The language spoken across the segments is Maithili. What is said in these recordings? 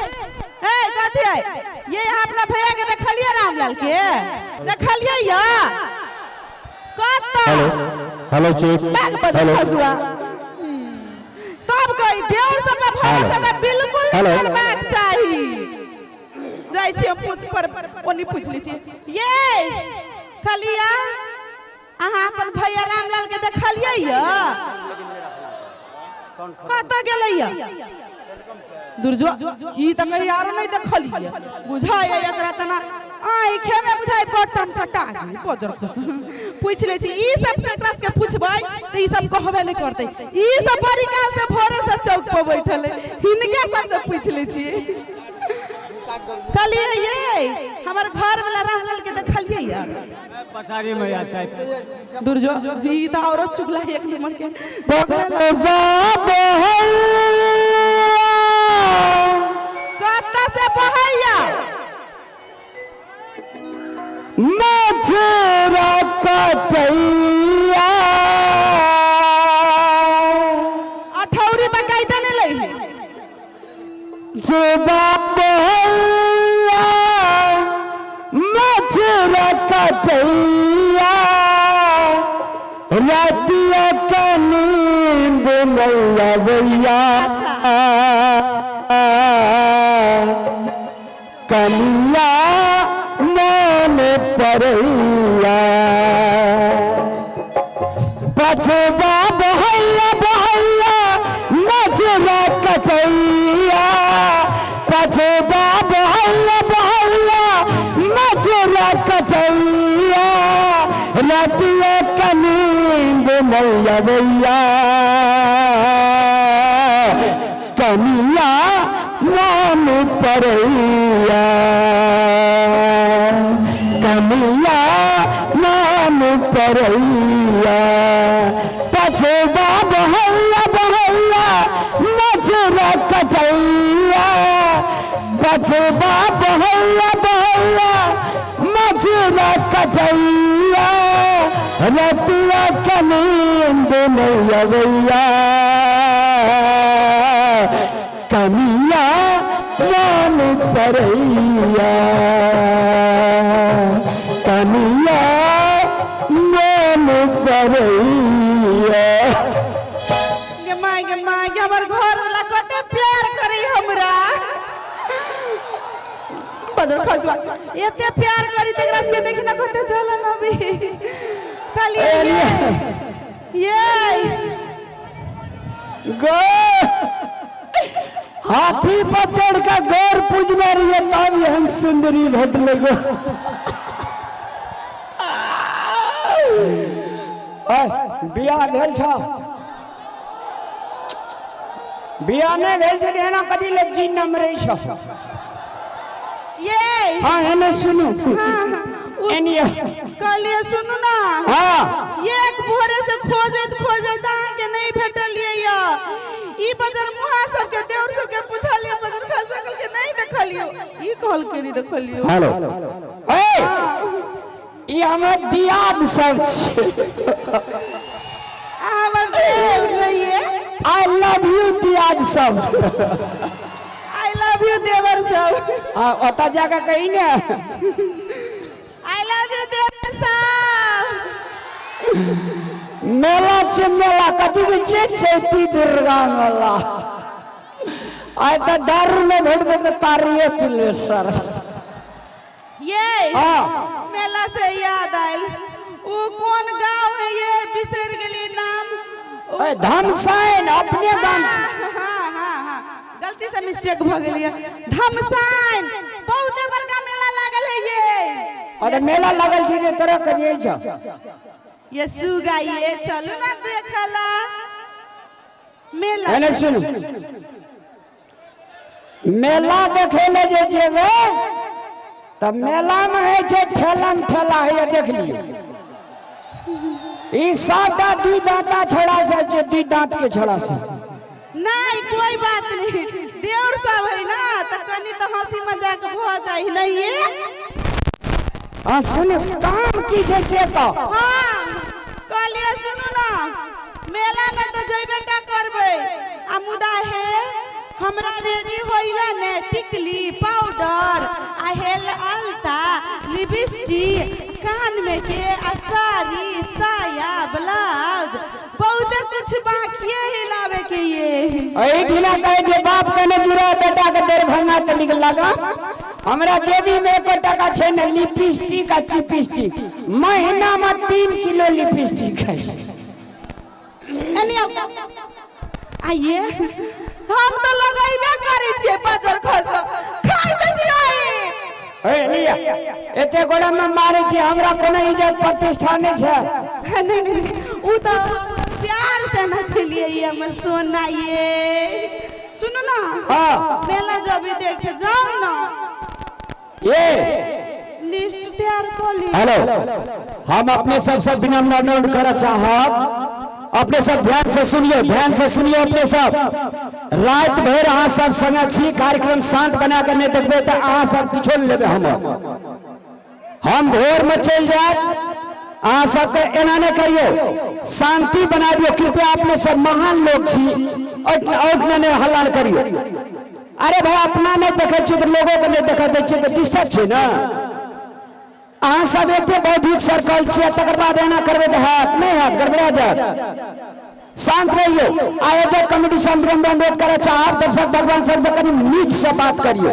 ए कथी है ये यहाँ अपना भैया के देखलिए रामलाल के देखलिए या कत हेलो हेलो चेक बैग बजे हेलो फसुआ तब कही देवर सब पर भरोसा तऽ बिल्कुल हेलो। नहीं करबाक चाही जाइ छी हम पूछ पर ओनी पूछ लै छी ये खलिया अहाँ अपन भैया रामलाल के देखलियै यऽ कतऽ गेलै यऽ दुर्जो ई तऽ कहीं आरो नहि देखलियै बुझाइ एकरा तना आँखे में बुझाइ बटन सटा गेल बजर खुश पूछि लै छी ई सब से एकरा सबके पूछबै तऽ ई सब कहबे नहि करतै ई सब बड़ी काल से भोरे से चौक पर बैठल है हिनके सब से पूछि लै छियै कहलियै ये हमर घर वाला रामलाल के देखलियै यऽ पछाड़ी में या चाय दुर्जो ई तऽ औरो चुगला एक नंबर के कतऽ से बहैया मछरा कटैया अठौरी तऽ काटि नहि लै है जुबा बहैया मछरा कटैया रातिया का नींद मैया भैया कलिया मन परैया पछबा बहैया बहैया नजरा कटैया पछबा बहैया बहैया नजरा कटैया रतिया का नींद मैया भैया कनिया नाम परैया कनिया नाम परैया पछबा बहैया बहैया नजरा कटैया पछबा बहैया बहैया नजरा कटैया रतिया का नींद नहीं अवैया कनिया नाम परैया कनिया नाम परैया गे माय गे माय गे हमर घर वाला कते प्यार करे हमरा बदल खसवा एते प्यार करी त एकरा सबके देखी ना कते जलन अभी कहलिए ये ये गो हाथी पर चढ़ के गौर पूजने रहिए तब एहन सुंदरी भेटले गो बियाह भेल छ बियाह नहि भेल छै तऽ एना कथी लए जी नमरै छ ये हाँ एने सुनू उ- एनिए कहलिए सुनू ना हाँ एक भोरे से खोजैत खोजैत अहाँके नहि भेटलियै यऽ ई बजर मुहा सबके देउर सबके पुछलियै बजर खा सकल के नहि देखलियो ई कहलकै नहि देखलियो हेलो ए ई हमर दियाद सब छै अहाँ हमर देउर रहिए I love you दियाद सब I love you देवर सब आ ओतऽ जाके कही ने I love you देवर सब मेला छै मेला कथी के छै चैती दुर्गा मेला आइ तऽ दारू नहि भेटतै तऽ तारिये पी ले सर ये हाँ मेला से याद आयल उ कोन गांव है ये बिसरि गेली नाम ए, धमसाइन अपने गाम हाँ हाँ हाँ हाँ गलती से मिस्टेक भ गेली धमसाइन बहुत बड़का मेला लागल है ये अरे मेला लगल छै जे तोरा करिए छ ये सुगा ये चलू ना देखला मेला एने सुनू मेला देखे ले जे जेबै तऽ मेलामे होइ छै ठेलन ठेला होइए देख लियौ ई सादा दी दांता छोड़ा से छै दी दांत के छोड़ा से नहीं कोई बात नहीं देवर सब है ना तो कनी तो हंसी मजाक भ जाए नहीं ये हाँ सुन काम की छै से तऽ हाँ कहलिए सुनू ना मेला में तो जइबे टा करबै आ मुदा हे हमरा रेडी होइला ने टिकली पाउडर आ हेल अलता लिपस्टिक कान में के आ साड़ी साया ब्लाउज बहुत कुछ बाकी है लावे के ये। एहि दिना कहे जे बाप के ने जुड़ा बेटा के दरभंगा तलिक लगा। हमरा जेबी में एको टका छै ने, लिपस्टिक आ चिपस्टिक महीना में 3 किलो लिपस्टिक खाइ छै। एने आउ। आइए हम तो लगैबे करै छियै बजर खस खाइ त छियै। हे लिया, एते गोड़ा में मारे छी, हमरा कोनो इज्जत प्रतिष्ठा नहीं छै। नहीं नहीं नहीं, उ तो प्यार से न खेलिए ये हमर सोना ये। सुनो ना। हाँ। मेला जब भी देखे जाओ ना। ये लिस्ट तैयार कर ली। हेलो, हम अपने सबसे विनम्र अनुरोध करना चाहब, अपने सब ध्यान से सुनियो, ध्यान से सुनियो। अपने सब रात भर अहाँ सब संगे छी, कार्यक्रम शांत बना के नहीं देखबे तो अहाँ सब किछो नहीं लेबे। हम भोर में चल जाए, अहाँ सबके एना नहीं करियो, शांति बना दियो कृपया। अपने सब महान लोग छी, और नहीं हल्ला करियो। अरे भाई अपना नहीं देखे छी तो लोगों के नहीं देखे दै छी तो डिस्टर्ब छै ना। अहाँ सब एते बौद्धिक सर्कल छियै, तकर बाद एना करबै तऽ हैत नहीं हैत, गड़बड़ा जायत। शांत रहियो। आयोजक कमिटी से हम अनुरोध करे चाहब, दर्शक भगवान सबसे कनि नीच से बात करियो।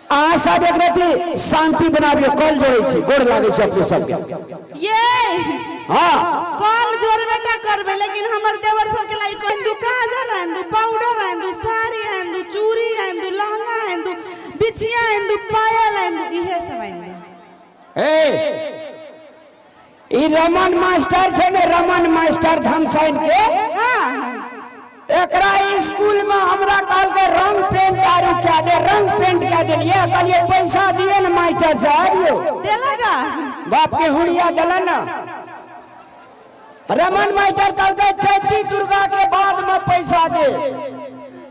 अहाँ सब एक रति शांति बनाबियो। कल जोड़ै छी, गोर लागै छी अपने सबके। ये हाँ कॉल जोड़बे टा करबे, लेकिन हमर देवर सब के लाइक आंदू काजर आंदू पाउडर आंदू साड़ी आंदू चूड़ी आंदू लहंगा आंदू बिछिया आंदू पायल आंदू इहे सब आंदू। ए ई रमन मास्टर छै ने, रमन मास्टर धनसाइन के। हाँ एकरा स्कूल में हमरा कहलकै रंग पेंट आरू क्या दे, रंग पेंट क्या देलिए, कहलिए पैसा दिए ने मास्टर साहब यो। देलगा बाप के हुड़िया दिलन ना। रमन मास्टर कहलकै चैती दुर्गा के बाद में पैसा दे।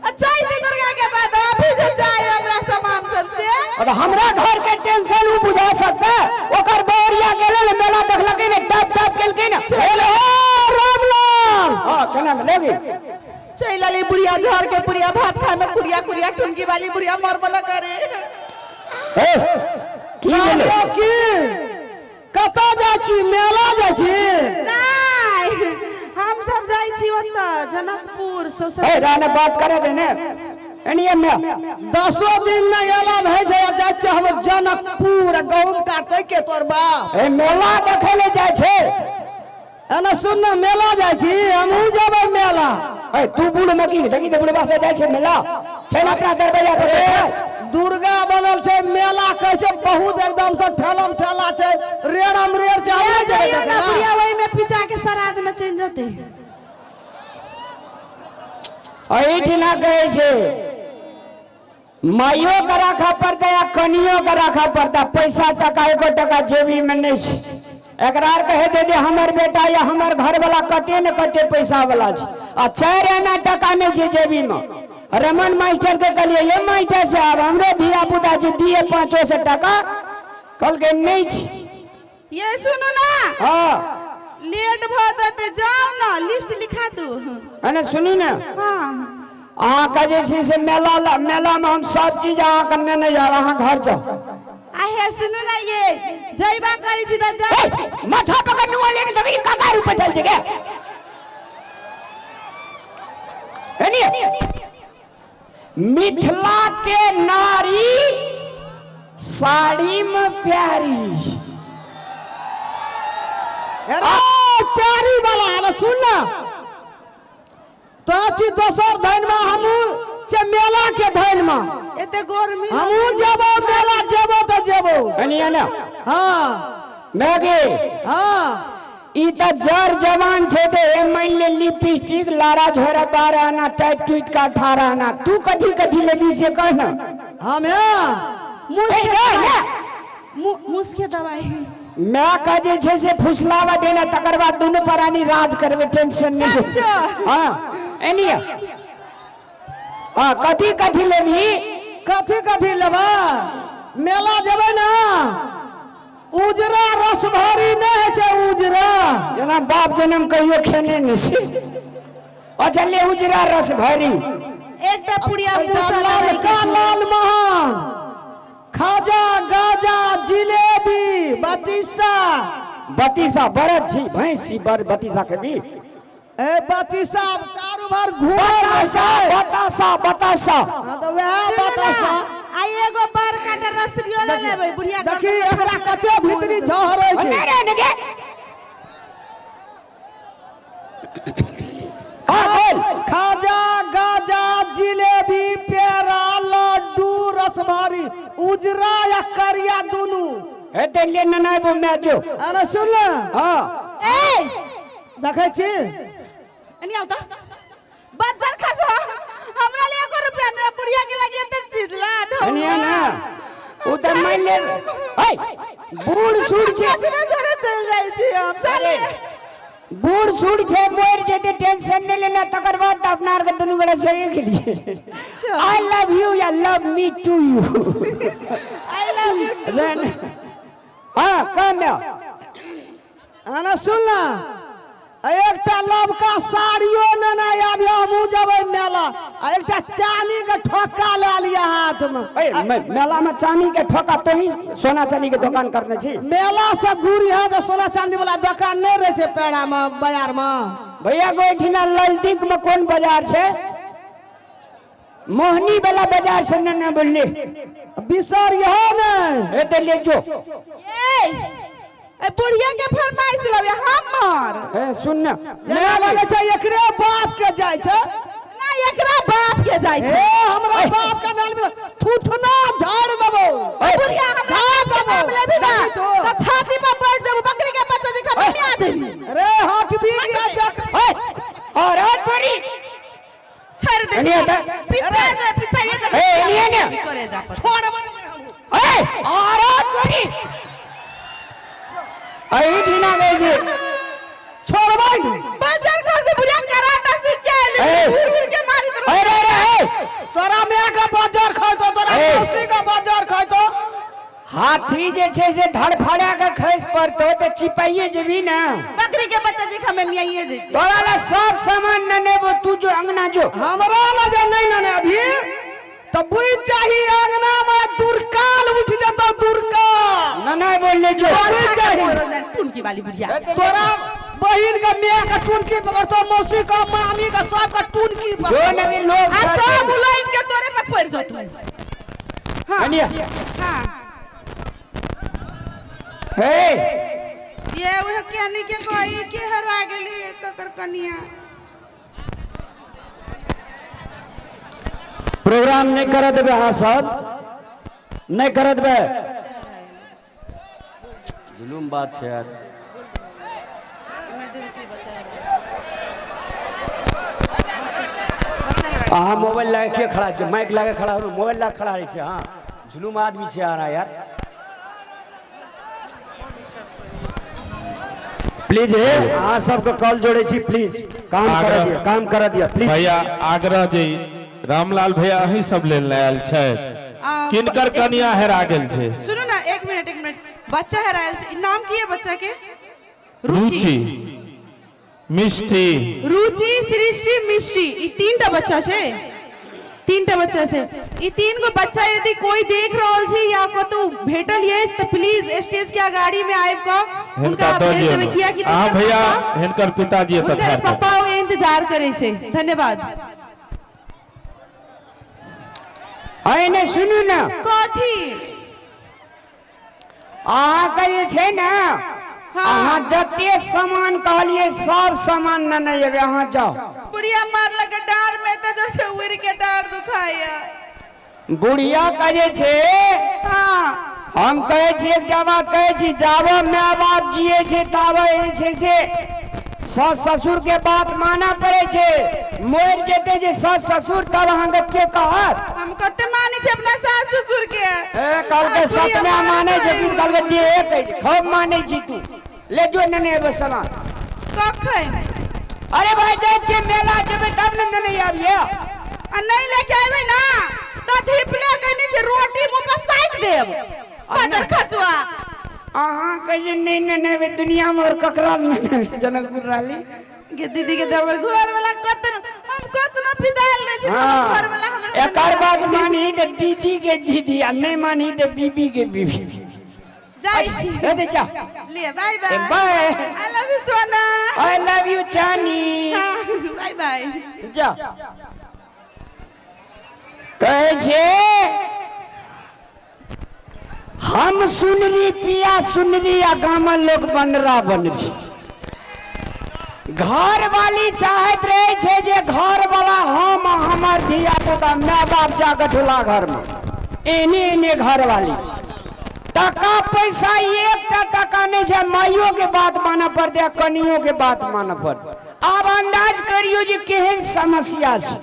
अच्छा चैती दुर्गा के बाद अभी जे जाए हमरा सामान सब से। और हमरा घर के टेंशन उ बुझा सकता है। ओकर बौरिया गेलै ने मेला देखलकै ने, टप टप केलकै ने। हेलो रामलाल। हां केना में लेबी? चल अली बुढ़िया झड़ के पुरिया भात खाए में कुरिया कुरिया ठुमकी वाली बुढ़िया मरबला करे। ए की भेलै? की कतऽ जाइ छी? मेला जाइ छी? नहीं हम सब जाइ छी ओतऽ जनकपुर सोशल। ए राने बात करे दे ने एनिए में 10 दिन नहि एला भए छै, जाइ छियै हम जनकपुर गहूम काटै के तोर बाप। ए मेला देखै ले जाइ छै। एना सुन ने, मेला जाइ छी, हमहूँ जेबै मेला। ए तू बूढ़ में की देखी ते बुढ़बा से जाइ छै मेला छै ने अपना दरवाजा पर। दुर्गा बनल छै, मेला कहै छै बहुत एकदम से ठेलम ठेला छै, रेड़म रेड़ छै। हम नहि जेबै जाइयो ना देखै लए। बुढ़िया वही में पिचा के सराद में चलि जेतै। एहिठिना कहै छै माइयो के राखऽ पड़तै आ कनियो के राखऽ पड़तै, पैसा टका एको टका जेबी में नहीं छै। एकरा आर कहे दे जे हमर बेटा या हमर घर वाला कते ने कते पैसा वाला छै आ 4 आना टका नहीं छै जेबी में। रमन मास्टर के कहलिए ये मास्टर साहब हमरो धिया पुता छै दिए 500 टका, कहलकै नहीं छै। ये सुनू ना। हाँ लेट भ जेतै, जाओ ना लिस्ट लिखा दू। अने सुनू ना। हाँ अहाँ के जे छै से मेला मेला में हम सब चीज अहाँ के नेने जायब, अहाँ घर जाउ। आहे सुनू ना, ये जइबा करै छी त जाउ। माथा पकड़ नुआ लेने देखी काका रूपे चल छै गे। मिथिला के नारी साड़ी में प्यारी। अरे प्यारी वाला अरे सुन ना, तो छी दोसर धन में हमहूँ छै मेला के धन में। एते गर्मी हमहूँ जेबो मेला, जेबो तो जेबो। कनिया ना। हाँ मैगी। हाँ ई त जर जवान छे ते ए मान ले लिपस्टिक लारा झोरा 12 आना टाइट टूट का 18 आना, तू कथी कथी लेबी से कह ना। हम मुस्के दवाई मैं कह जे छे से फुसलावा देना, तकर बाद दुनू प्राणी राज करबे, टेंशन नहीं। हां एनिया हां कथी कथी लेबी? कथी कथी लेबा? मेला जेबै ना, उजरा रस भरी नहीं है छै उजरा। जना बाप जन्म कहियो खेने नहीं छै। अच्छा ले उजरा रस भरी। एकटा पुड़िया एकटा मुँह ललका लालमोहन, खाजा, गाजा, जिलेबी, बतीसा। बतीसा बरद छी, भैंस छी, बड़ बतीसा खेबी? ए बतीसा चारू भर घूम। बतासा, बतासा, बतासा। हाँ, तऽ वएह बतासा। आ एगो बड़का टा रसरियो ले लेबै बुढ़िया। देखी एकरा कते भीतरी झहरै छै। नहीं रे, नहीं। हाँ, बोल। खाजा, गाजा, जिलेबी, पेड़ा, लड्डू, रसभरी, उजरा या करिया दुनू। हेतै ले ननाइ बो मैं जो। अरे सुन ले। हाँ। ए। देखै छी। एनी आउ तऽ बज्जर खसो, हमरा लिए एको रुपया ने, बुढ़िया के लगी एते चीज ला। एनी आ ना, उ तऽ मान ले है बूढ़ सूढ़ छै। में जरे चल जाइ छी हम, चले। बूढ़ सूढ़ छै, मरि जेतै, टेंशन नहि लेना। तकर बाद तऽ अपना आरके दुनू गोटा संगे खेलियै। I love you या love me to you. I love you. हाँ, कम है। अरे सुन ले, एकटा लबका साड़ियो नेने आबि, हमहूँ जेबै मेला, आ एकटा चानी के ठोका लए लिअ हाथ में। ए, मेला में चांदी के ठोका? तो ही सोना चांदी के दुकान करने छी। मेला से घूरी है तऽ सोना चांदी वाला दोकान नहि रहै छै पेड़ा में, बाजार में? भैया गो, एहिठिना नजदीक में कोन बाजार छै? मोहनी वाला बाजार से ने ने बोलली। बिसर यहो ने। हे ते ले जो। ए ए, बुढ़िया के फरमाइश लगे हमर। ए, सुन ना। जेना लगै छै एकरे बाप के जाइ छै। ना, एकरा बाप के जाइ ए छै। हमरा बाप के नाम ले, थूथना झाड़ देबो। बुढ़िया, हमरा बाप के नाम लेबी ना देखी तो। तऽ छाती पर बैठ जेबू, बकरी के बच्चा जे खबर में आ जेबी। रे हट भी गया देख। ए, और और थोड़ी छोड़ दे। एनिया छै दे। पीछे जा, पीछे ये जा। ए, एनिया ने। करे जा पर। छोड़। ए, और और थोड़ी एहिठिना गई छी। छोड़बै नहीं। बाजार खा से बुढ़िया कराटा सीख के आइल। ए। घूर घूर के मारी तो। ए रे रे, ए। तोरा माय के बाजार खाइतो, तोरा ए। मौसी के बाजार खाइतो। हाथी जे छै से धड़फड़ा के खसि पड़तो तऽ चिपाइए जेबी ना। बकरी के बच्चा जी हमें मियाइए जेती। तोरा ला सब सामान न नेबो, तू जो अंगना जो। हमरा लगे नहीं नने अभी तऽ बुझ जाही, अंगना में दुर्काल उठ जेतो, दुर्काल। न नहीं बोलने जो। बुझ जाही। टुनकी वाली बुढ़िया। तोरा बहिन के माय के टुनकी पकड़तो, मौसी के, मामी के, सबके टुनकी जो पकड़तो। नवी लोग। आ सब उलट के तोरे पे पड़ जतू। हाँ। कनिया। हाँ। हे। ये वह केनी के कोई के हरा गेली, ककर कनिया? प्रोग्राम नहीं कर देबे अहाँ सब, नहीं कर देबे। जुलूम बात छै यार। इमरजेंसी बच्चा। अहाँ मोबाइल लगा के खड़ा छै, माइक लगा खड़ा हो, मोबाइल लगा खड़ा रहै छै। हाँ, जुलूम आदमी छै अहाँ यार। प्लीज हे, अहाँ सबके कॉल जोड़े छी, प्लीज काम कर आग्रह। दिया, काम कर दिया प्लीज। भैया, आग्रह जे रामलाल भैया अहीं सब लेल आयल छै। आ, किनकर कनिया हेरा गेल छै? सुनू ना, एक मिनट, एक मिनट। बच्चा हेरायल छै, ई नाम की है बच्चा के? रुचि। रुचि, मिष्टी। रुचि, सृष्टि, मिष्टी, ई तीनटा बच्चा छै, तीनटा बच्चा छै। ई तीन गो बच्चा यदि कोई देख रहल छी या कतौ भेटल अछि तऽ प्लीज स्टेज के अगाड़ी में आबि कऽ हिनका हुनका दऽ भेज देबै, दियौ। कियाकि अहाँ हुनकर भैया, पापा- हिनकर पिताजी एतऽ हुनकर ठाढ़ छथि। पप्पा ओ इंतजार करै छै। धन्यवाद। है ने, सुनू ना। कथी? अहाँके जे छै ने, हाँ। अहाँ जते सामान कहलियै सब सामान नेने एबै, अहाँ जाउ। बुढ़िया मार लगे डार में तऽ जैसे उड़ के डार दुखाया। बुढ़िया के जे छै, हाँ। हम कहै छी, एकटा बात कहै छी, जाबे माय बाप जिए छै ताबे जे छै से सास ससुर के बात मानऽ पड़ै छै। मरि जेतै जे सास ससुर, तब अहाँके के कहत? हम कते मानै छी अपना सास ससुर के। ए, कहलकै आ, बुढ़िया सतमे मानै छै। मारै। कि कहलकै देहे कहै छै, खूब मानै छी तू। ले जो, नेने एबो सामान। कखन? अरे भाई, जाइ छियै मेला, जेबै तब ने नेने आबियै। आ नहीं लेके आबे ना तो धीपले के नीचे रोटी मुंह पर साट देब, बजर खसुआ। अहाँके जे नहि नेने एबै, दुनियामे आओर ककरा नेने एबै? जनकपुर रहली के दीदी के देवर घर वाला कतन। हम कतना बिदायल नहि छी हमर घर वाला हमरा एकर बात मानही तऽ दीदी के दीदी आ नहि मानही तऽ बीबी के बीबी। जाइ छी। हे दे जा। लिए, bye bye. Bye. I love you Sona. I love you चानी। बाय बाय। जा। कहै छै हम सुनरी पिया सुनरी आ गामक लोक बनरा बनरी। घर वाली चाहैत रहे छै जे घर वाला हम आ हमर धिया पुता माय बाप जाके ठुला घर में, एने एने घर वाली। टका पैसा एकटा टका नहीं छै, माइयो के बात मानऽ पड़तै आ कनियो के बात मानऽ पड़तै। आब अंदाज करियौ जे केहन समस्या छै।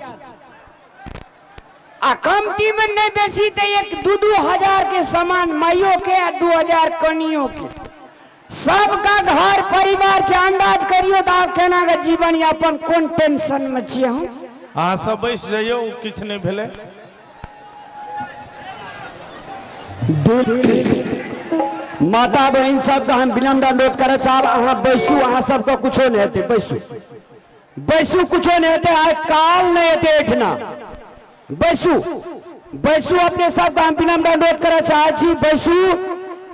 आ कमती में नहीं बेसी तऽ एक दू दू हजार के सामान माइयो के आ 2000 कनियो के, सबका घर परिवार छै। अंदाज करियौ तऽ आब केना के जीवन यापन कोन टेंशन में छियै हम। अहाँ सब बैस जइयौ, किछु नहि भेलै। माता बहिन सबके हम विनम्र अनुरोध करऽ चाहब, अहाँ बैसू, अहाँ सबके कुछो नहि हेतै, बैसू बैसू, कुछो नहि हेतै, आइ काल नहि हेतै एहिठिना, बैसू बैसू। अपने सबके हम विनम्र अनुरोध करऽ चाहै छी, बैसू,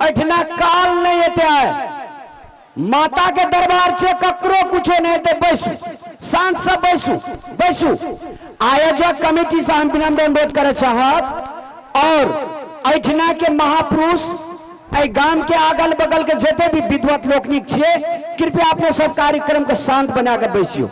एहिठिना काल नहि हेतै, आइ माता के दरबार छै, ककरो कुछो नहि हेतै, बैसू, शांत से बैसू बैसू। आयोजक कमेटी से हम विनम्र अनुरोध करऽ चाहब और एहिठिना के महापुरुष, एहि गाम के अगल बगल के जते भी विद्वत लोकनिक छियै, कृपया अपने सब कार्यक्रम के शांत बना के बैसियो।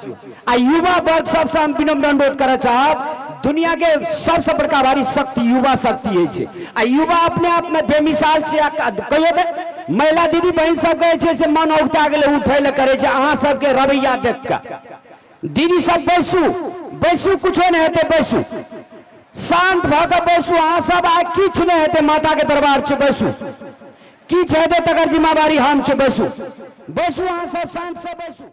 आ युवा वर्ग सबसे हम विनम्र अनुरोध करऽ चाहब, दुनिया के सबसे बड़का भारी शक्ति युवा शक्ति होइ छै आ युवा अपने आप में बेमिसाल छै। आ कहियो तऽ महिला दीदी बहिन सब कहै छै से मन औगता गेलै उठै लए करै छै अहाँ सबके रवैया देख कऽ। दीदी सब बैसू बैसू, कुछो नहि हेतै, बैसू, शांत भऽ कऽ बैसू अहाँ सब, आइ किछु नहि हेतै, माता के दरबार छै, बैसू, किछु हेतै तकर जिम्मेवारी हम छै, बैसू बैसू अहाँ सब शांत से बैसू।